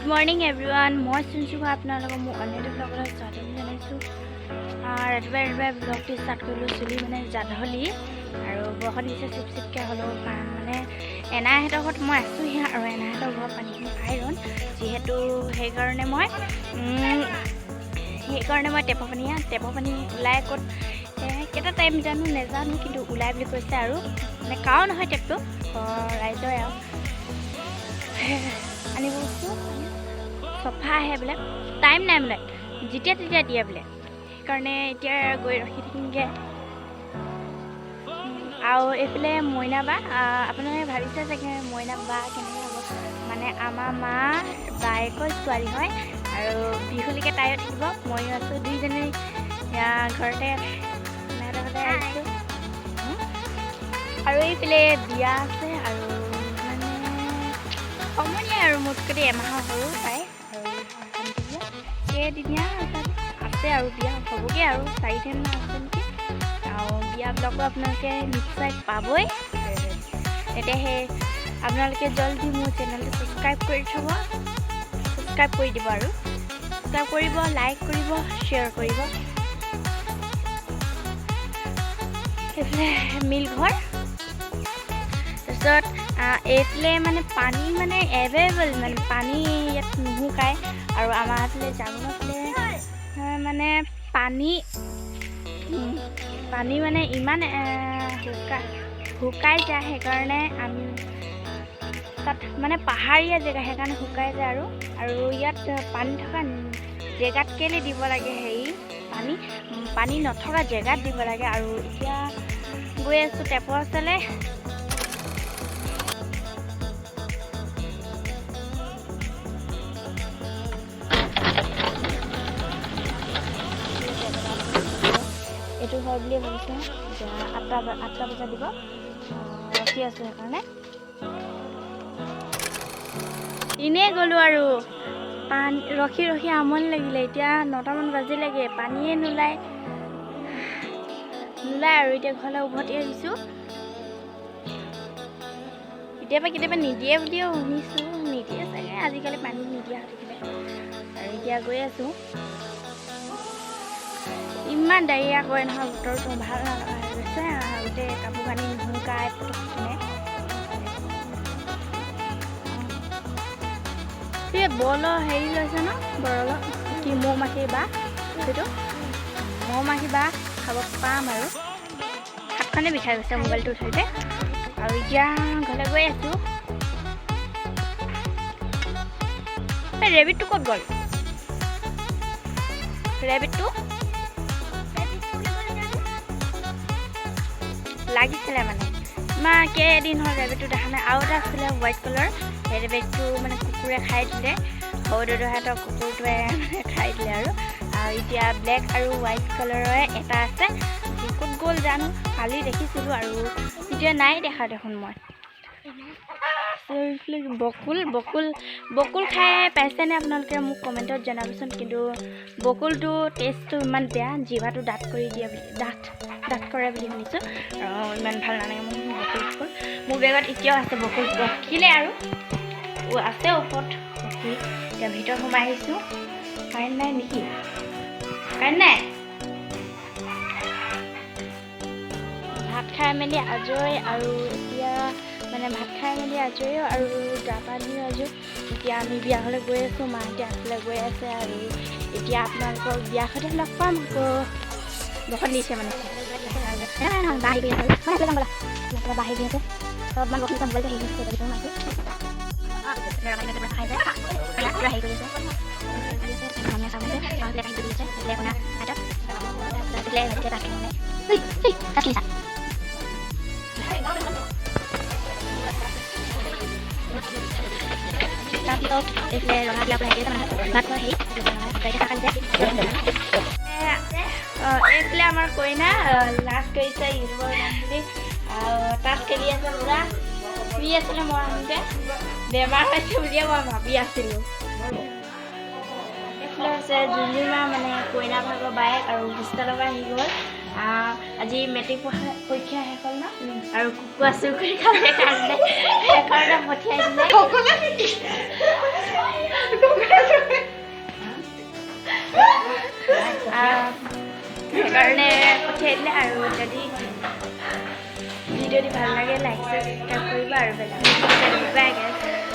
Morning everyone, মই চুনচুকা, আপোনালোকক মোৰ অন্য এটা ব্লগলৈ স্বাগতম জনাইছোঁ। ৰাতিপুৱাই ৰাতিপুৱাই ব্লগটো ষ্টাৰ্ট কৰিলোঁ। চুলি মানে জাধলি আৰু বৰষুণ দিছে চিপ চিপকৈ হ'লেও মানে এনাইহঁতৰ ঘৰত মই আছোঁহি আৰু এনাইহঁতৰ ঘৰৰ পানীখিনি আইৰণ যিহেতু, সেইকাৰণে মই টেপৰ পানী ওলাই ক'ত কেইটা টাইম জানো নেজানো, কিন্তু ওলাই বুলি কৈছে আৰু মানে কাৰো নহয় টেপটো, ৰাইজৰে আৰু আনিব গৈছোঁ। চফা আহে বোলে, টাইম নাই বোলে, যেতিয়া তেতিয়া দিয়ে বোলে। সেইকাৰণে এতিয়া গৈ ৰখি থাকিমগৈ। আৰু এইফালে মইনা বা, আপোনালোকে ভাবিছে চাগে মইনা বা কেনেকৈ হ'ব। মানে আমাৰ মা বায়েকৰ ছোৱালী হয় আৰু বিহুলৈকে তাইও থাকিব, ময়ো আছোঁ, দুইজনী ঘৰতে ঘৰতে আহিছোঁ। আৰু এইফালে বিয়া আছে আৰু মানে সমনীয়াই আৰু মোতকৈ এমাহৰ সৰু তাই আৰু কেইদিনীয়া আছে আৰু বিয়া হ'বগৈ আৰু 4 দিনমান আছে নেকি। আৰু বিয়া ব্লগো আপোনালোকে নিশ্চয় পাবই। তেতিয়া সেই আপোনালোকে জলদি মোৰ চেনেলটো ছাবস্ক্ৰাইব কৰি থ'ব, ছাবস্ক্ৰাইব কৰি দিব আৰু ছাবস্ক্ৰাইব কৰিব, লাইক কৰিব, শ্বেয়াৰ কৰিব। সেইফালে মিল ঘৰ, তাৰপিছত এইফালে মানে পানী মানে এভেইলেবল, মানে পানী ইয়াত নুশুকায়। আৰু আমাৰ এইফালে জাগোনৰ ফালে মানে পানী পানী মানে ইমান শুকাই যায়, সেইকাৰণে আমি তাত মানে পাহাৰীয়া জেগা, সেইকাৰণে শুকাই যায়। আৰু আৰু ইয়াত পানী থকা জেগাত কেলৈ দিব লাগে, হেৰি পানী পানী নথকা জেগাত দিব লাগে। আৰু এতিয়া গৈ আছোঁ টেপৰ ওচৰলৈ। এইটো হয় বুলিয়ে ভাবিছোঁ। এতিয়া 8টা বজাত দিব, ৰখি আছোঁ। সেইকাৰণে এনেই গ'লোঁ আৰু পানী ৰখি ৰখি আমনি লাগিলে। এতিয়া 9টামান বাজিলেগৈ, পানীয়ে নোলায় নোলায় আৰু এতিয়া ঘৰলৈ উভতি আহিছোঁ। কেতিয়াবা কেতিয়াবা নিদিয়ে বুলিও শুনিছোঁ, নিদিয়ে চাগে, আজিকালি পানী নিদিয়া হৈ থাকিলে। আৰু এতিয়া গৈ আছোঁ। ইমান ডাৱৰীয়া কৰে নহয়, বতৰটো ভাল নলগা হৈ গৈছে। গোটেই কাপোৰ কানি নুশুকাই পটককেনে। এই বৰলৰ হেৰি লৈছে ন, বৰলৰ কি মৌ মাখি বাহ, সেইটো মৌ মাখি বাহ খাব পাম। আৰু হাতখনে বিষাই গৈছে মোবাইলটো ধৰোঁতে। আৰু এতিয়া ঘৰলৈ গৈ আছোঁ। এই ৰেবিটটো ক'ত গ'ল? ৰেবিটটো লাগিছিলে মানে মা কেইদিন হ'ল ৰেবিটটো দেখা নাই। আৰু এটা আছিলে হোৱাইট কালাৰ, সেই ৰেবিটটো মানে কুকুৰে খাই দিলে, সৰু দাদাহঁতৰ কুকুৰটোৱে মানে খাই দিলে। আৰু আৰু এতিয়া ব্লেক আৰু হোৱাইট কালাৰৰে এটা আছে, ক'ত গ'ল জানো, কালি দেখিছিলোঁ আৰু এতিয়া নাই দেখা দেখোন মই। বকুল বকুল বকুল খাই পাইছেনে আপোনালোকে? মোক কমেণ্টত জনাবচোন। কিন্তু বকুলটো টেষ্টটো ইমান বেয়া, জিভাটো ডাঠ কৰি দিয়ে বুলি, ডাঠ ডাঠ কৰে বুলি শুনিছোঁ। আৰু ইমান ভাল নালাগে মোক বকুল চকুল। মোৰ বেগত এতিয়াও আছে বকুল, পকিলে আৰু আছে ওপৰত পকি। এতিয়া ভিতৰত সোমাই আহিছোঁ। কাৰেণ্ট নাই নেকি? কাৰেণ্ট নাই। ভাত খাই মেলি আজৰি আৰু এতিয়া মানে ভাত খাই মেলি আজৰি আৰু গা পা ধুই আজৰি। এতিয়া আমি বিয়া ঘৰলৈ গৈ আছোঁ, মাহঁতে আগফালে গৈ আছে। আৰু এতিয়া আপোনালোকক বিয়া ঘৰতে লগ পাম। আকৌ বৰষুণ দিছে মানে। তাৰপিছত এইফালে ৰঙা বিয়া পৰা হেৰি ভাত খোৱা হেৰি। এইফালে আমাৰ কইনা লাজ কৰিছে ইউটিউবৰ যাম বুলি আৰু তাত খেলি আছে, পূৰা শুই আছিলে। মই আহোঁতে বেমাৰ হৈছে বুলিয়ে মই ভাবি আছিলোঁ। এইফালে আছে জুনজুমা, মানে কইনা ভাগৰ বায়েক, আৰু হোষ্টেলৰ পৰা আহি গ'ল। আজি মেট্ৰিক পৰীক্ষা শেষ হ'ল ন, আৰু কুকুৰা চুৰ কৰি খালে কাৰণে সেইকাৰণে পঠিয়াই দিলে। সেইকাৰণে পঠিয়াই দিলে। আৰু যদি ভিডিঅ'টি ভাল লাগে, লাইক, ছাবস্ক্ৰাইব কৰিব আৰু বেলেগ। বাই গাইজ।